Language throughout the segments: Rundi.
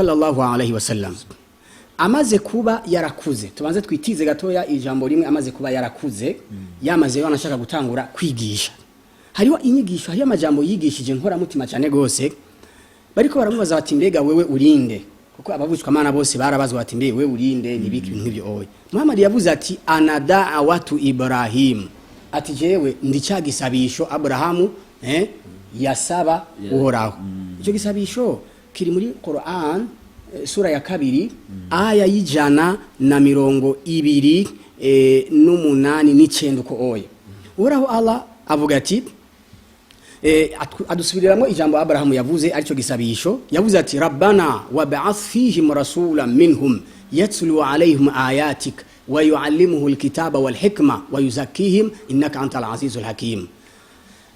Sallallahu alayhi wasallam amaze kuba yarakuze, tubanze twitize gatoya ijambo rimwe. Amaze kuba yarakuze, yamaze yanashaka gutangura kwigisha, hariho inyigisho, hariho amajambo yigishije nkoramutima cyane gose. Bariko baramubaza bati: "Mbega wewe urinde?" Kuko abavugishwamana bose barabazwa bati: "Mbe wewe urinde?" Nibiki ibintu nk'ivyo. Oya, Muhammad yavuze ati: "Ana da'watu Ibrahim", ati: "Jewe ndi cya gisabisho Abrahamu yasaba Uhoraho." Icyo gisabisho kiri muri Quran, sura ya 2, aya y'128 8 9. Uko oya, Uhoraho Allah avuga ati, adusubiriramwo ijambo Abrahamu yavuze, aricyo gisabisho. Yavuze ati: "Rabbana wab'ath fihim rasulan minhum yatlu alayhim ayatik wa yuallimuhu alkitaba wal hikma wa yuzakkihim innaka antal azizul hakim."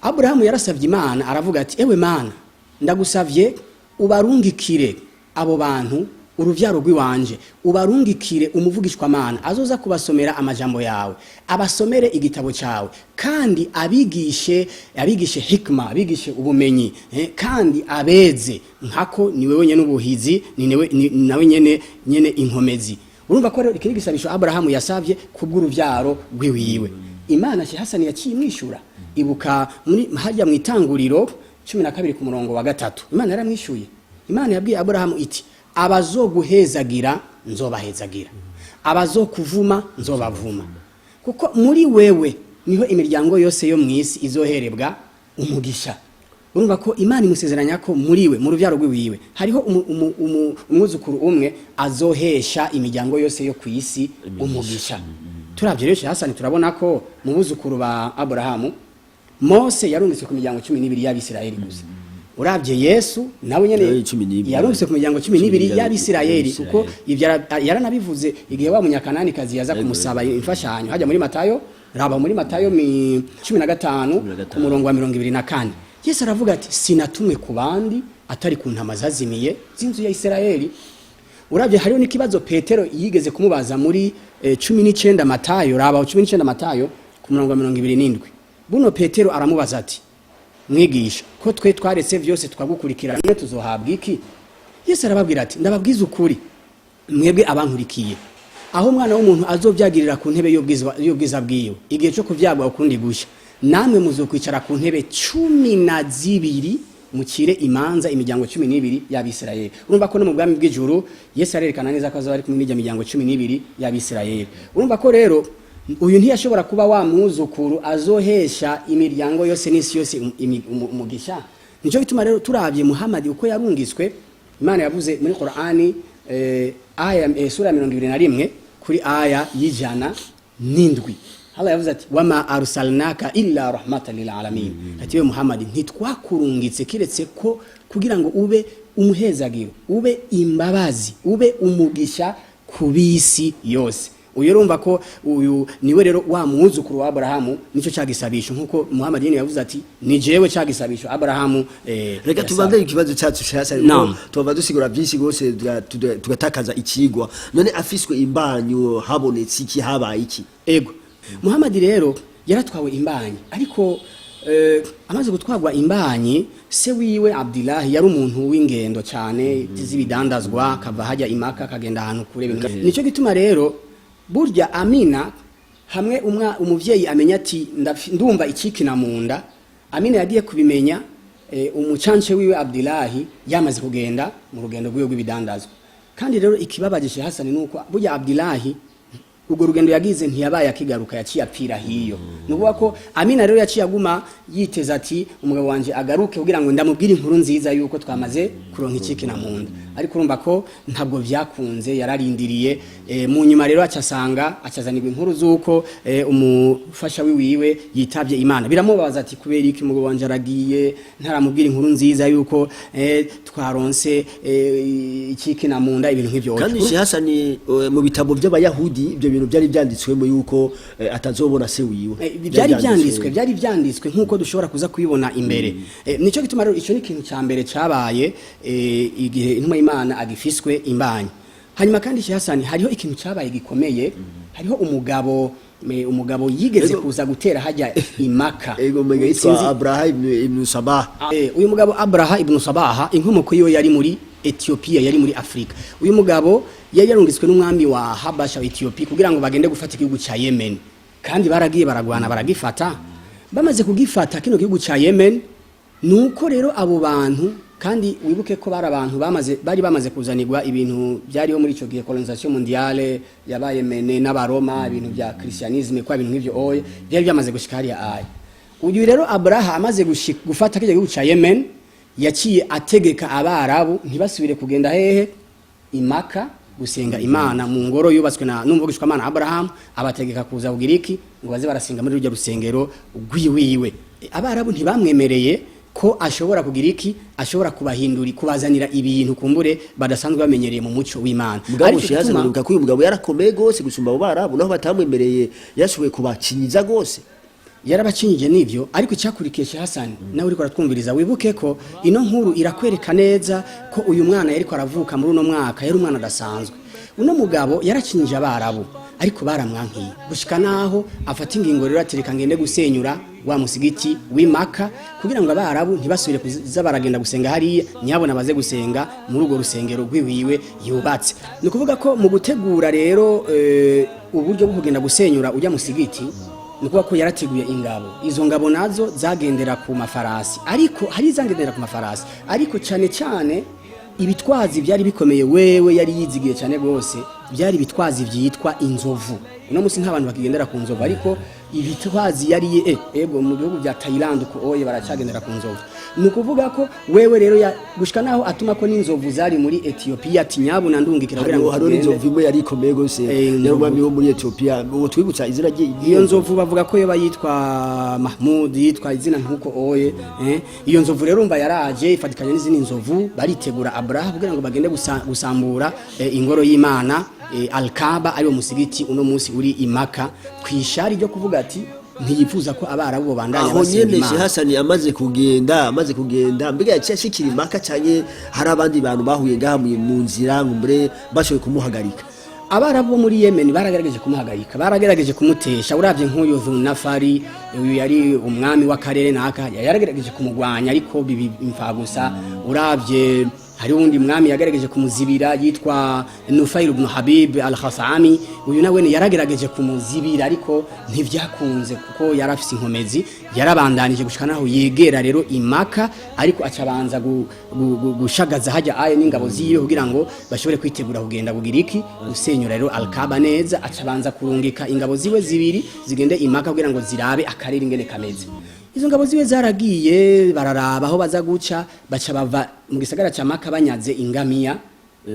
Aburahamu yarasavye Imana, aravuga ati: "Ewe Mana, ndagusavye ubarungikire abo bantu, uruvyaro rw'iwanje, ubarungikire umuvugishwamana azoza kubasomera amajambo yawe, abasomere igitabo cyawe, kandi abigishe hikma, abigishe ubumenyi, kandi abeze nkako niwe wenyene ubuhizi, ni nawe nyene inkomezi." Urumva ko rero iki ni igisabisho Aburahamu yasavye kubw'uruvyaro rw'iwiwe. Imana, Sheikh Hassan, yaciye imwishura. Ibuka muri hajya mu Itanguriro 12 ku murongo wa 3, Imana yaramwishuye. Imana yabwiye Aburahamu iti: "Abazoguhezagira nzobahezagira, abazokuvuma nzobavuma, kuko muri wewe niho imiryango yose yo mu isi izoherebwa umugisha." Urumva ko Imana imusezeranya ko muri we, mu rubyaro rw'iwiwe, hariho umwuzukuru umwe azohesha imiryango yose yo ku isi umugisha. Turavye rero, Hasani, turabona ko mu buzukuru ba Aburahamu, Mose yarungitswe ku miryango 12 y'Abisirayeli gusa. Uravye Yesu nawe nyene Nawe 12. yarungitswe ku miryango 12 12 y'Abisirayeli, kuko y'Abisirayeli. ivyo yaranabivuze igihe wa Munyakananikazi yaza kumusaba imfashanyo hajya muri Matayo. Raba muri Matayo mi 15 15. ku murongo wa 24, Yesu aravuga ati: "Sinatumwe ku bandi atari ku ntama zazimiye z'inzu ya Isirayeli." Uravye hariho n'ikibazo Petero yigeze kumubaza muri 19 Matayo. Raba 19 Matayo ku murongo wa 27. Buno Petero aramubaza ati: "Mwigisha, ko twe twaretse vyose twagukurikira, none tuzohabwa iki?" Yesu arababwira ati: "Ndababwiza ukuri, mwebwe abankurikiye, aho Umwana w'umuntu azovyagirira ku ntebe y'ubwiza bwiwe, igihe cyo kuvyagwa ukundi gusha, namwe muzokwicara ku ntebe 12, mukire imanza imiryango 12 y'Abisirayeli." Urumva ko no mu bwami bw'ijuru Yesu arerekana neza ko azaba ari kumwe n'ijya miryango 12 y'Abisirayeli. Urumva ko rero uyu ntiyashobora kuba wa mwuzukuru azohesha imiryango yose n'isi yose umugisha. Nico gituma rero turavye Muhammad uko yarungiswe, Imana yavuze muri Qur'ani, aya sura ya 21 kuri aya y'107, Allah yavuze ati: "Wama arsalnaka illa rahmatan lil alamin." Ati: "We Muhammad, ntitwakurungitse kiretse ko kugira ngo ube umuhezagiro, ube imbabazi, ube umugisha ku bisi yose." Uyu urumva ko uyu niwe rero wa mwuzukuru wa Abrahamu, nicyo cyagisabisho, nkuko Muhammad nyene yavuze ati: "Ni jewe cyagisabisho Abrahamu Reka yasaba." Tubanze ikibazo cyacu shasha. Naam. Tuba dusigura byinshi gose, tugatakaza ikigwa. None afiswe imbanyo, habonetse iki? Habaye iki? Ego, Muhammad rero yaratwawe imbanyi, ariko amaze gutwarwa imbanyi, se wiwe Abdillahi yari umuntu w'ingendo cyane z'ibidandazwa, akava hajya imaka akagenda ahantu kure ibintu. Nico gituma rero burya Amina, hamwe umuvyeyi amenya ati: "Ndumva ikikina mu nda", Amina yagiye kubimenya umucance wiwe Abdillahi yamaze kugenda mu rugendo rwiwe rw'ibidandazwa. Kandi rero ikibabaje, Hasani, nuko burya Abdillahi urwo rugendo yagize ntiyabaye akigaruka, yaciye apfira hiyo. Ni ukuvuga ko Amina rero yaciye aguma yiteza ati: "Umugabo wanje agaruke kugira ngo ndamubwire inkuru nziza yuko twamaze kuronka ikikina mu nda." Ariko urumva ko ntabwo vyakunze, yararindiriye. Mu nyuma rero acasanga acazanirwa inkuru z'uko umufasha wiwiwe yitavye Imana. Biramubabaza ati: "Kubera iki umugabo wanje aragiye ntaramubwira inkuru nziza yuko twaronse ikikina mu nda?" Ibintu nk'ivyo. Kandi Sheikh Hasani, mu bitabo by'Abayahudi ibyo bintu byari byanditswemo yuko atazobona se wiwe. Byari byanditswe nk'uko dushobora kuza kubibona imbere. Nico gituma rero ico ni ikintu ca mbere cabaye igihe intumwa y'Imana agifiswe imbanyi. Hanyuma kandi, Sheikh Hasani, hariho ikintu cyabaye gikomeye. Hariho umugabo yigeze kuza gutera hajya imaka. Ego, mega yitwa Abraha ibn Sabah. Uyu mugabo Abraha ibn Sabaha, inkomoko yiwe yari muri Ethiopia, yari muri Afrika. Uyu mugabo yari yarungitswe n'umwami wa Habasha wa Ethiopia kugira ngo bagende gufata igihugu ca Yemen, kandi baragiye baragwana baragifata. Bamaze kugifata kino gihugu ca Yemen, nuko rero abo bantu, kandi wibuke ko bari abantu bari bamaze kuzanirwa ibintu byariho muri ico gihe, colonisation mondiale yabaye mene n'abaroma, ibintu bya christianisme, kwa ibintu nk'ivyo oye byari byamaze gushika hariya aya. Uyu rero Abraha amaze gufata kirya gihugu ca Yemen, yaciye ategeka abarabu ntibasubire kugenda hehe? Imaka gusenga Imana mu ngoro yubatswe na n'umuvugishwamana Abraham. Abategeka kuza kugira iki? Ngo baze barasenga muri rujya rusengero rwiwiwe. Abarabu ntibamwemereye ko ashobora kugira iki? Ashobora kubahindura, kubazanira ibintu kumbure badasanzwe bamenyereye mu muco w'Imana. Mugabo Ariko Shehaza, muribuka ko uyu mugabo yarakomeye gose gusumba abo barabu, naho batamwemereye yashoboye kubacinyiza gose. Yarabacinyije nivyo, ariko icyakurikiye, Sheikh Hassan, nawe uriko aratwumviriza, wibuke ko ino nkuru irakwereka neza ko uyu mwana yariko aravuka muri uno mwaka yari umwana adasanzwe. Uno mugabo yaracinyije abarabu, ariko baramwankiye gushika naho afata ingingo rero atereka ngende gusenyura wa musigiti w'Imaka, kugira ngo abarabu ntibasubire kuza baragenda gusenga hariya, nyabona baze gusenga muri urwo rusengero rwiwiwe yubatse. Ni ukuvuga ko mu gutegura rero uburyo bwo kugenda gusenyura ujya musigiti, ni ukuvuga ko yarateguye ingabo. Izo ngabo nazo zagendera ku mafarasi, ariko hari izagendera ku mafarasi, ariko cyane cyane ibitwazi byari bikomeye wewe yari yizigiye cyane rwose byari ibitwazi byitwa inzovu. Uno munsi nk'abantu bakigendera ku nzovu, ariko ibitwazi yari ego mu bihugu bya Thailand ko oye baracagendera ku nzovu. Ni ukuvuga ko wewe rero gushika naho atuma ko n'inzovu zari muri Ethiopia, ati nyabuna ndungikira kugira ngo Hariho tugende. n'inzovu imwe yari ikomeye gose, yari umwami wo muri Ethiopia. Uwo twibutsa izina rye? Iyo nzovu bavuga ko yoba yitwa Mahmud, yitwa izina nkuko oye. Iyo nzovu rero umva yaraje ifatikanya n'izindi nzovu, baritegura Abraha kugira ngo bagende gusambura ingoro y'Imana, Al-Kaaba, ari wo musigiti uno munsi uri Imaka, kwishari ryo kuvuga ati ntiyifuza ko abarabu bo bandanya Aho basenga nyene Imana. Sheikh Hassan amaze kugenda, mbega yaciye ashikira Imaka canke hari abandi bantu bahuye ngaha mu nzira ngo mbere bashoboye kumuhagarika? Abarabu bo muri Yemen baragerageje kumuhagarika, baragerageje kumutesha. Uravye nk'uyu Dhunafari, uyu yari umwami w'akarere naka, yaragerageje kumugwanya ariko bibi imfagusa. Uravye hari uwundi mwami yagerageje kumuzibira yitwa Nufair ibn Habib al-Khasami, uyu nawe yaragerageje kumuzibira ariko ntivyakunze kuko yarafise inkomezi. Yarabandanije gushika naho yegera rero Imaka, ariko acabanza gushagaza hajya aye n'ingabo ziwe kugira ngo bashobore kwitegura kugenda kugira iki? Gusenyura rero Al-Kaaba neza. Acabanza kurungika ingabo ziwe zibiri zigende Imaka kugira ngo zirabe akarere ingene kameze. Izo ngabo ziwe zaragiye, bararaba aho baza guca, baca bava mu gisagara ca Maka banyaze ingamiya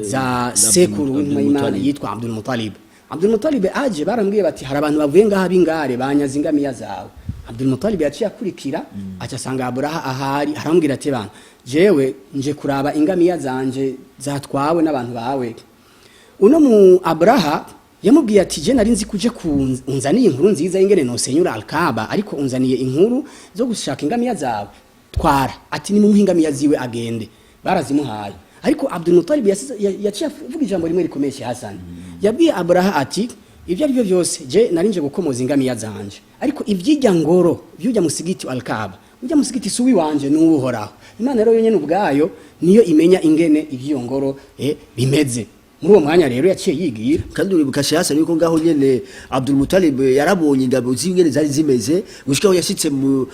za sekuru w'intumwa y'Imana Muttalib. yitwa Abdul Muttalib. Abdul Muttalib aje, barambwiye bati hari abantu bavuye ngaha b'ingare banyaze ingamiya zawe. Abdul Muttalib yaciye akurikira, aca asanga Abraha ahari, aramubwira ati bana jewe nje kuraba ingamiya zanje zatwawe n'abantu bawe. Uno mu Abraha yamubwiye ati je nari nzi kuje unzaniye inkuru nziza ingene nosenyura Alkaba, ariko unzaniye inkuru zo gushaka ingamiya zawe, twara. Ati ni mumuhe ingamiya ziwe agende. Barazimuhaye, ariko Abdul Muttalib yaciye avuga ijambo rimwe rikomeye. Sheikh Hassan, yabwiye Abraha ati ibyo ari byo byose je nari nje gukomoza ingamiya zanje, ariko ivyijya ngoro vyujya musigiti Alkaba, ujya musigiti si uwiwanje, ni uwuhoraho Imana. Rero yonyene ubwayo niyo imenya ingene ivy'iyo ngoro bimeze. Muri uwo mwanya rero yaciye yigira. Kandi uribuka, Sheikh Hassan, yuko ngaho nyene Abdul Muttalib yarabonye ingabo ziwe ingene zari zimeze, gushika aho yashitse mu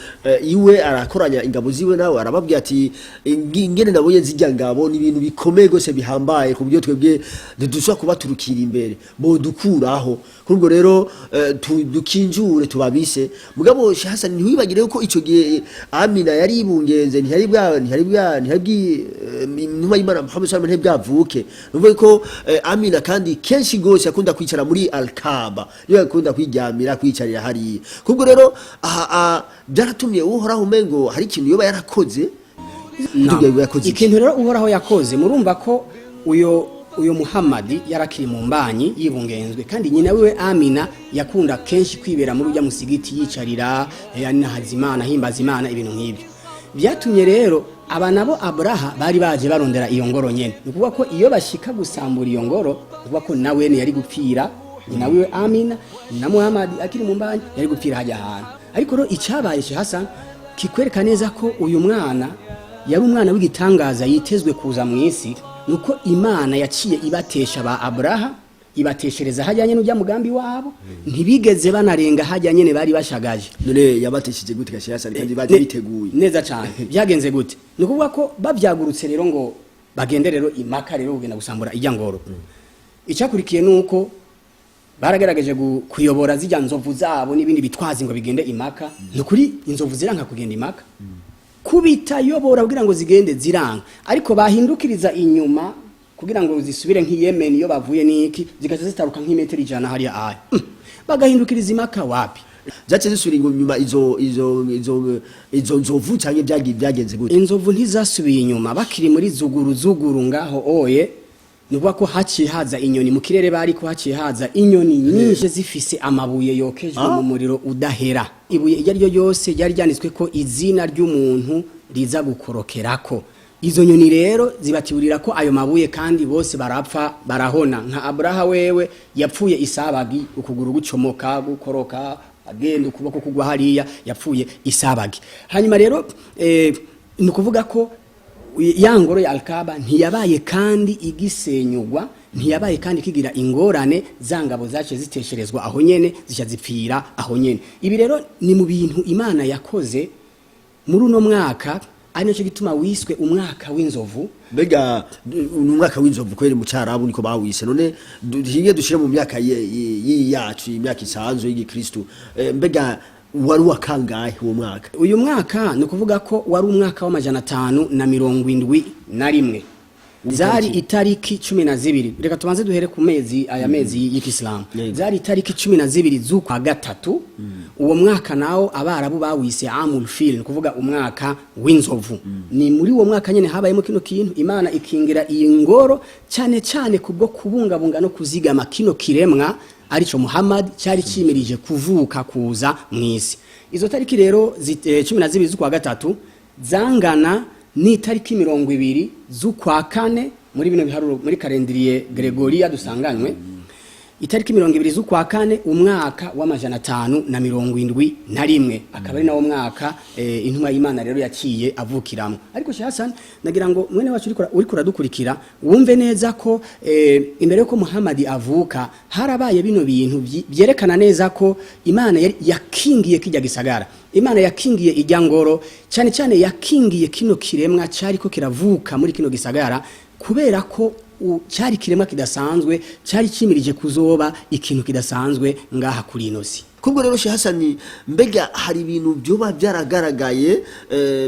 iwe arakoranya ingabo ziwe, nawe arababwira ati ingene nabonye zijya ngabo ni ibintu bikomeye gose bihambaye, ku buryo twebwe ntidushobora kubaturukira imbere, bodukuraho. Kuri ubwo rero dukinjure tubabise. Mugabo Sheikh Hassan, ntiwibagire yuko ico gihe Amina yari ibungenze, ntihari bwi intumwa y'Imana Muhammad sallallahu alaihi wasallam ntibwavuke. Nuvuga ko Amina kandi kenshi gose akunda kwicara muri Al-Kaaba, niyo akunda kwiryamira, kwicarira hariya. Kubwo rero aha byaratumye Uhoraho umengo hari ikintu yoba yarakoze. Tubwire yakoze iki? Ikintu rero Uhoraho yakoze, murumva ko uyo Muhammadi yarakiri mu mbanyi yibungenzwe, kandi nyina wiwe Amina yakunda kenshi kwibera muri ujya musigiti yicarira, anahaza Imana, ahimbaza Imana, ibintu nk'ibyo. Byatumye rero aba nabo Abraha bari baje barondera iyo ngoro nyene. Ni ukuvuga ko iyo bashika gusambura iyo ngoro, ni ukuvuga ko nawe yari gupfira, nyina wiwe Amina na Muhammadi akiri mu mbanyi yari gupfira hajya ahantu. Ariko rero icyabaye, Sheikh Hassan, kikwereka neza ko uyu mwana yari umwana w'igitangaza yitezwe kuza mu isi. Nuko Imana yaciye ibatesha ba Abraha, ibateshereza hajyanye n'ujya mugambi wabo, ntibigeze banarenga hajya nyene bari bashagaje. None yabatesheje gute gashira kandi bari biteguye? Neza cyane. Byagenze gute? Ni ukuvuga ko babyagurutse rero ngo bagende rero Imaka rero kugenda gusambura ijya ngoro. Icyakurikiye ni uko baragerageje kuyobora zijya nzovu zabo n'ibindi bitwazi ngo bigende Imaka. Ni ukuri inzovu ziranka kugenda Imaka, kubitayobora kugira ngo zigende ziranga, ariko bahindukiriza inyuma kugira ngo zisubire nk'i Yemen iyo bavuye n'iki, zigaca zitaruka nk'imetero 100 hariya aya. Bagahindukiriza Imaka, wapi. Zaciye zisubira inyuma izo nzovu canke byagenze gute? Inzovu ntizasubiye inyuma. Bakiri muri zuguru zuguru ngaho oye, ni ukuvuga ko haciye haza inyoni mu kirere, bariko haciye haza inyoni nyinshi zifise amabuye yokejwe mu muriro udahera. Ibuye iryo ari ryo ryose ryari ryanditswe ko izina ry'umuntu riza gukorokerako. Izo nyoni rero zibatiburira ko ayo mabuye, kandi bose barapfa, barahona. Nka Abraha wewe yapfuye isabagi, ukuguru gucomoka gukoroka agenda, ukuboko kugwa hariya, yapfuye isabagi. Hanyuma rero ni ukuvuga ko ya ngoro ya Alkaba ntiyabaye kandi igisenyugwa, ntiyabaye kandi kigira ingorane. Za ngabo zaciye zitesherezwa aho nyene, zica zipfira aho nyene. Ibi rero ni mu bintu Imana yakoze muri uno mwaka, ari nacyo gituma wiswe umwaka w'inzovu. Mbega ni umwaka w'inzovu kweri? Mu Carabu niko bawise. None hinge dushire mu myaka yacu, imyaka isanzwe y'igikristu. Mbega wari wakangahe uwo mwaka? Uyu mwaka ni ukuvuga ko wari umwaka wa 571, zari itariki 12. Reka tubanze duhere ku mezi, aya mezi y'Ikisilamu. Zari itariki 12 z'ukwa gatatu. Uwo mwaka nawo Abarabu bawise amul fil, ni kuvuga umwaka w'inzovu. Ni muri uwo mwaka nyene habayemo kino kintu, Imana ikingira iyi ngoro cyane cyane kubwo kubungabunga no kuzigama kino kiremwa arico Muhammad cyari cimirije kuvuka kuza mwisi. Izo tariki rero 12 z'ukwa gatatu zangana n'itariki 20 z'ukwa kane muri bino biharuro, muri calendrier Gregoria dusanganywe, itariki 20 z'ukwa kane umwaka wa 571, akaba ari nawo mwaka intumwa y'Imana rero yaciye avukiramo. Ariko Sheikh Hassan, nagira ngo mwene wacu uriko uradukurikira wumve neza ko imbere yuko Muhammad avuka harabaye bino bintu byerekana neza ko Imana yakingiye kijya gisagara, Imana yakingiye ijya ngoro, cyane cyane yakingiye kino kiremwa cyariko kiravuka muri kino gisagara, kubera ko cyari kiremwa kidasanzwe, cyari kimirije kuzoba ikintu kidasanzwe ngaha kuri ino si. Kubwo rero Sheikh Hassan, mbega hari ibintu byoba byaragaragaye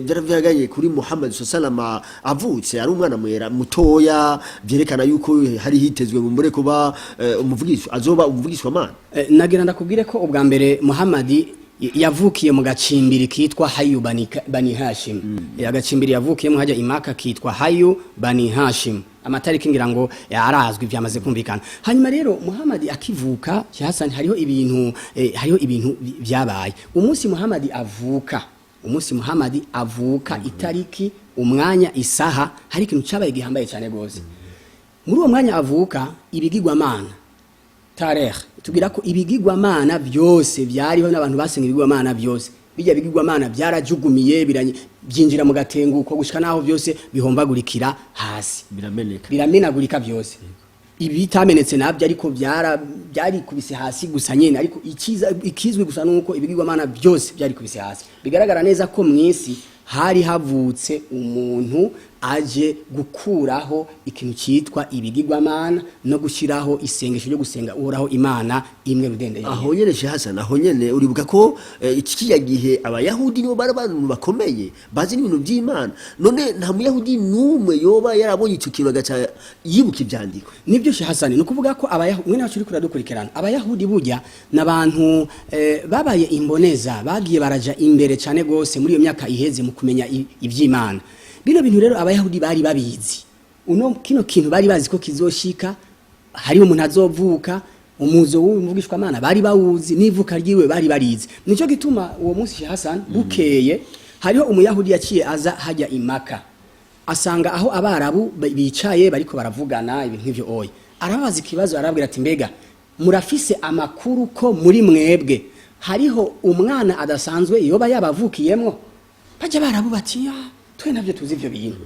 byaragaragaye kuri Muhammad sallallahu avutse ari umwana mwera mutoya, byerekana yuko hari hitezwe bumbure kuba umuvugisho, azoba umuvugishwa Mana? Nagira ndakubwire ko ubwa mbere Muhammad yavukiye mu gacimbiri kitwa Hayu Bani Hashim. Agacimbiri yavukiyemo hajya Imaka kitwa Hayu Bani Hashim. Amatariki ngira ngo arazwi, byamaze kumvikana. Hanyuma rero Muhammad akivuka, Sheikh Hassan, hariho ibintu byabaye umunsi Muhammad avuka. Umunsi Muhammad avuka, itariki, umwanya, isaha, hari ikintu cyabaye gihambaye cyane gose. Muri uwo mwanya avuka, ibigirwamana, tarekh tubwira ko ibigirwamana byose byariho n'abantu basenga ibigirwamana byose, bijya bigirwamana byarajugumiye, byinjira mu gatenguko gushika naho byose bihombagurikira hasi. Birameneka. Biramenagurika byose. Ibi bitamenetse nabyo, ariko byarikubise hasi gusa nyene. Ariko ikiza ikizwi gusa nuko ibigirwamana byose byarikubise hasi. Bigaragara neza ko mwisi hari havutse umuntu aje gukuraho ikintu cyitwa ibigirwamana no gushyiraho isengesho ryo gusenga Uhoraho Imana imwe rudende yonyene. Aho nyene Sheikh Hassan, aho nyene uribuka ko iki kiya gihe Abayahudi nibo bari abantu bakomeye bazi n'ibintu by'Imana. None nta Muyahudi n'umwe yoba yarabonye ico kintu agaca yibuka ivyandiko? Nibyo Sheikh Hassan, ni ukuvuga ko Abayahudi, mwene wacu uriko uradukurikirana, Abayahudi burya n'abantu babaye imboneza, bagiye baraja imbere cyane gose muri iyo myaka iheze mu kumenya ivy'Imana. Bino bintu rero Abayahudi bari babizi. Uno kino kintu bari bazi ko kizoshika, hari umuntu azovuka, umuzo w'umuvugishwa Mana bari bawuzi, n'ivuka ryiwe bari barizi. Nico gituma uwo munsi, Sheikh Hassan, bukeye hariho Umuyahudi yaciye aza hajya Imaka, asanga aho Abarabu bicaye bariko baravugana ibintu nk'ivyo oya. Arababaza ikibazo, arababwira ati: "Mbega murafise amakuru ko muri mwebwe hariho umwana adasanzwe yoba yabavukiyemwo?" Bajya Barabu bati: "Ya, twe ntabyo tuzi ivyo bintu."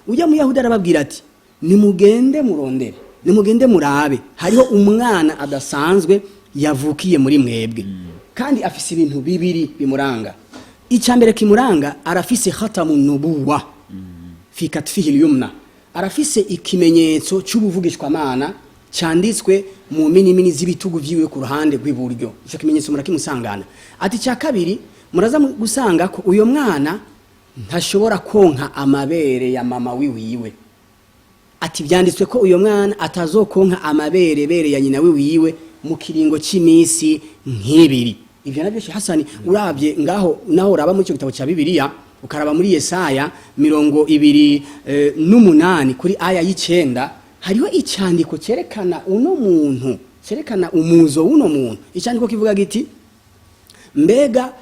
Ujya Muyahudi arababwira ati Nimugende murondere, nimugende murabe, hariho umwana adasanzwe yavukiye muri mwebwe, kandi afise ibintu bibiri bimuranga. Icya mbere kimuranga, arafise khatamu nubuwa fi katfihi lyumna, arafise ikimenyetso cy'ubuvugishwamana cyanditswe mu minimini z'ibitugu vyiwe ku ruhande rw'iburyo. Ico kimenyetso murakimusangana. Ati cya kabiri, muraza gusanga ko uyo mwana ntashobora konka amabere ya mama wiwiwe. Ati byanditswe ko uyo mwana atazokonka amabere bere ya nyina wiwiwe mu kiringo cy'iminsi nk'ibiri. Ivyo navyo, Sheikh Hasani, uravye ngaho naho uraba muri icyo gitabo cya Bibiliya, ukaraba muri Yesaya 28 kuri aya y'9, hariho icyandiko cyerekana uno muntu, cyerekana umuzo w'uno muntu. Icyandiko kivuga giti: "Mbega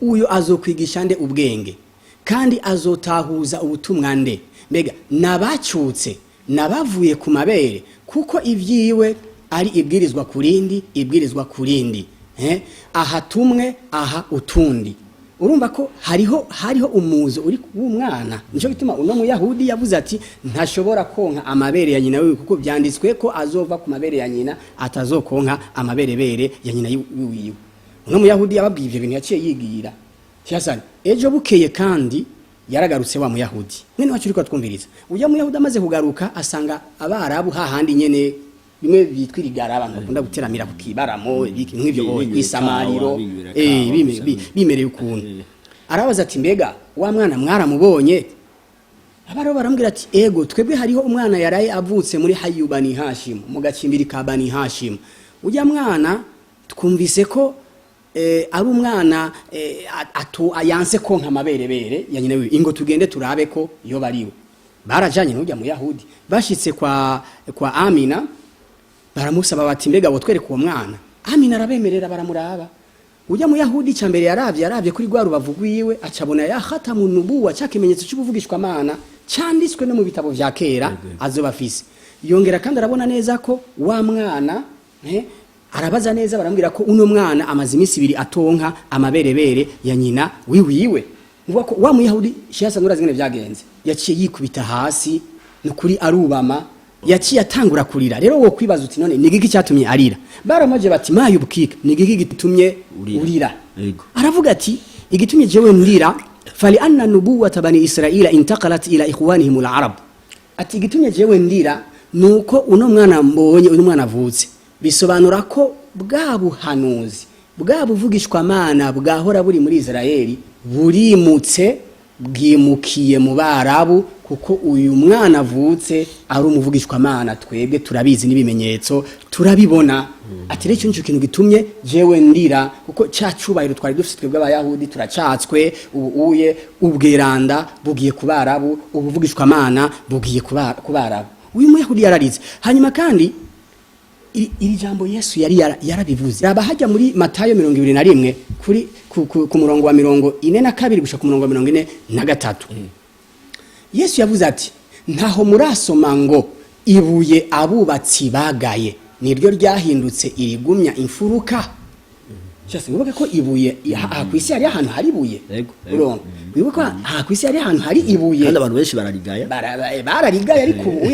uyo azokwigisha nde ubwenge, kandi azotahuza ubutumwa nde? Mbega nabacutse, nabavuye ku mabere? Kuko ibyiwe ari ibwirizwa ku rindi, ibwirizwa ku rindi, aha tumwe, aha utundi." Urumva ko hariho umuzo uri w'umwana. Nico gituma uno muyahudi yavuze ati ntashobora konka amabere ya nyina wiwe, kuko byanditswe ko azova ku mabere ya nyina, atazokonka amaberebere ya nyina wiwe. Uno muyahudi yababwiye ivyo bintu, yaciye yigira. Hasani, ejo bukeye kandi yaragarutse wa muyahudi mwene wacu uriko atwumviriza. Uya muyahudi amaze kugaruka, asanga abarabu hahandi nyene, bimwe bitwa irigara, abantu bakunda guteramira ku kibaramo, ibiki nk'ivyo, Binywera kwisamariro, ikawa, binywera ikawa, gusa. Bimereye ukuntu. Arabaza ati: "Mbega wa mwana mwaramubonye?" Abarabu baramubwira ati: "Ego, twebwe hariho umwana yaraye avutse muri hayu Bani Hashim, mu gacimbiri ka Bani Hashim. Ujya mwana twumvise ko ari umwana yanse konka amaberebere ya nyina wiwe. Ingo tugende turabe ko iyo bariwe." Barajanye n'ujya muyahudi, bashitse kwa Amina, baramusaba bati: "Mbega botwereka uwo mwana?" Amina arabemerera, baramuraba. Ujya muyahudi cya mbere yaravye kuri rwa rubavu rwiwe, acabona ya khatamu nubuwa, cya kimenyetso cy'ubuvugishwa mana cyanditswe no mu bitabo vya kera azoba afise. Yongera kandi arabona neza ko wa mwana, arabaza neza, baramubwira ko uno mwana amaze iminsi 2 atonka amaberebere ya nyina wiwiwe. Nuvuga ko wa muyahudi shasa nurazi ngene vyagenze, yaciye yikubita hasi nukuri arubama, yaciye atangura kurira. Rero wo kwibaza uti: "None ni igiki cyatumye arira?" Baramaje bati: "Mayi ubukika, ni igiki gitumye Urira." urira?" Yego. Aravuga ati: "Igitumye jewe ndira, fali anna nubuwata bani Israila intaqalat ila ikhwanihim al-arab." Ati: "Igitumye jewe ndira nuko uno mwana mbonye, uno mwana avutse, bisobanura ko bwa buhanuzi, bwa buvugishwamana bwahora buri muri Israeli burimutse, bwimukiye mu Barabu, kuko uyu mwana avutse ari umuvugishwamana. Twebwe turabizi n'ibimenyetso turabibona." Ati: "Rero icyo nicyo kintu gitumye jewe ndira, kuko cya cubahiro twari dufite twebwe abayahudi turacatswe. Ubu uye ubweranda bugiye ku Barabu, ubuvugishwamana bugiye ku Barabu." Uyu muyahudi yararize. Hanyuma kandi iri jambo Yesu yari yarabivuze. Raba hajya muri Matayo 21 kuri ku murongo wa 42 gushika ku murongo wa 43. Yesu yavuze ati: "Ntaho murasoma ngo ibuye abubatsi bagaye niryo ryahindutse irigumya imfuruka?" Cyase wibuke ko ibuye aha ku isi hari ahantu hari ibuye. Yego, yego. Urumva, wibuke ko aha ku isi hari ahantu hari ibuye. Kandi abantu benshi bararigaya. Bararigaye, ariko ubu